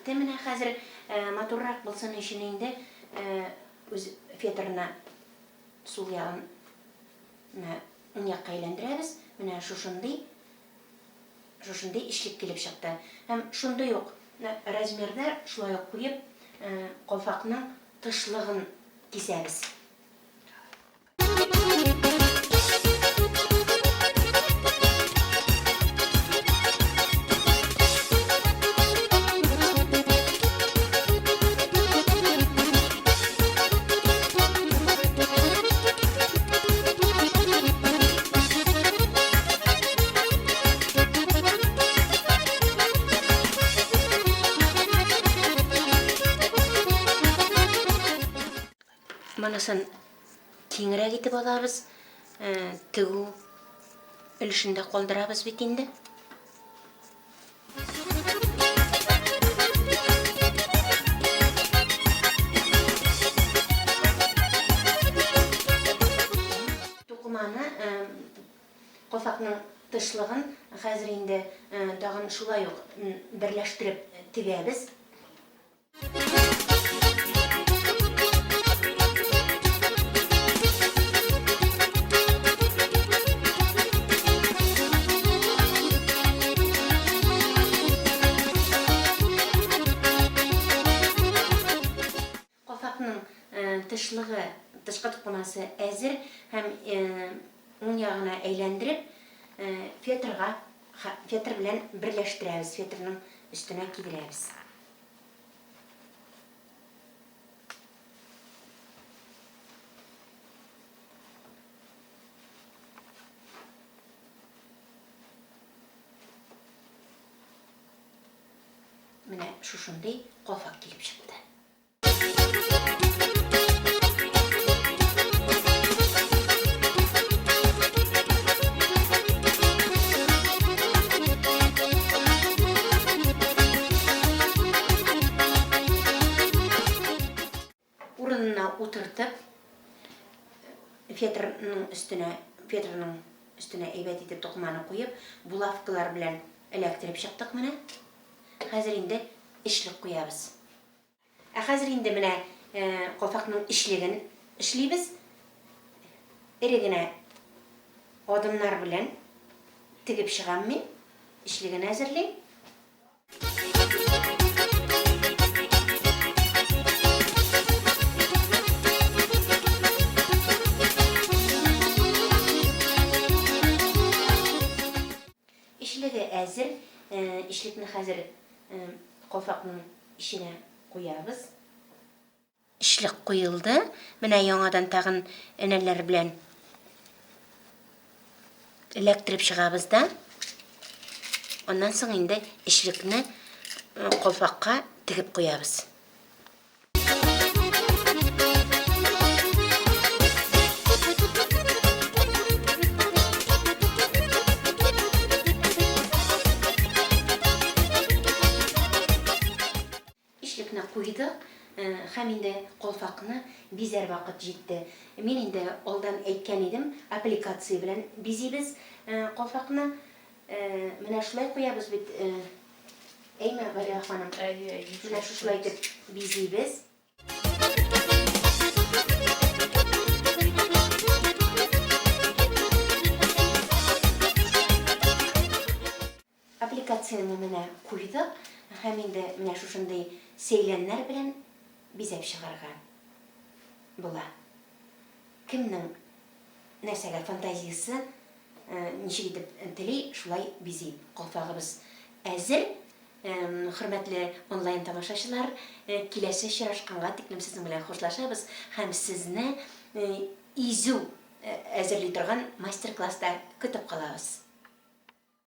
бетте. Менә хәзер матуррак булсын өчен инде үз фетрына сул ягын менә уң якка әйләндерәбез. Менә шушындый шушындый эчлек килеп чыкты. Һәм шундый ук размерда шулай ук куеп калфакның тышлыгын кисәбез. Монысын киңрәк итеп алабыз. Тегү өлешен дә калдырабыз бит инде. Тукыманы калфакның тышлыгын хәзер инде тагын шулай ук берләштереп тегәбез. Калфакның тышлыгы, тышкы тукымасы әзер һәм уң ягына әйләндереп, фетрга, фетр белән берләштерәбез, фетрның өстенә кидерәбез. Менә шушындый калфак килеп чыкты. Урынына утыртып, фетрның өстенә, фетрның өстенә әйбәт итеп тукыманы куеп, булавкалар белән эләктереп чыктык менә. Хәзер инде эчлек куябыз. Ә хәзер инде менә калфакның эчлеген эшлибез. Эре генә адымнар белән тегеп чыгам мин, эчлеген әзерлим. Эчлеге әзер. Эчлекне хәзер калфакның эченә куябыз. Эчлек куелды. Менә яңадан тагын энәләр белән эләктереп чыгабыз да. Аннан соң инде эчлекне калфакка тегеп куябыз. Эчлекне куйдык һәм инде калфакны бизәр вакыт җитте. Мин инде алдан әйткән идем, аппликация белән бизибез калфакны. Менә шулай куябыз бит, әйме, Галия ханым? Әйе, әйе. Менә шушылай итеп бизибез. Аппликацияне менә куйдык һәм инде менә шушындый сәйләннәр белән бизәп чыгарга була. Кемнең нәрсәгә фантазиясе ничек итеп тели, шулай бизи. Калфагыбыз әзер. Хөрмәтле онлайн тамашачылар, киләсе очрашканга тиклем сезнең белән хушлашабыз һәм сезне изү әзерли торган мастер-класста көтеп калабыз.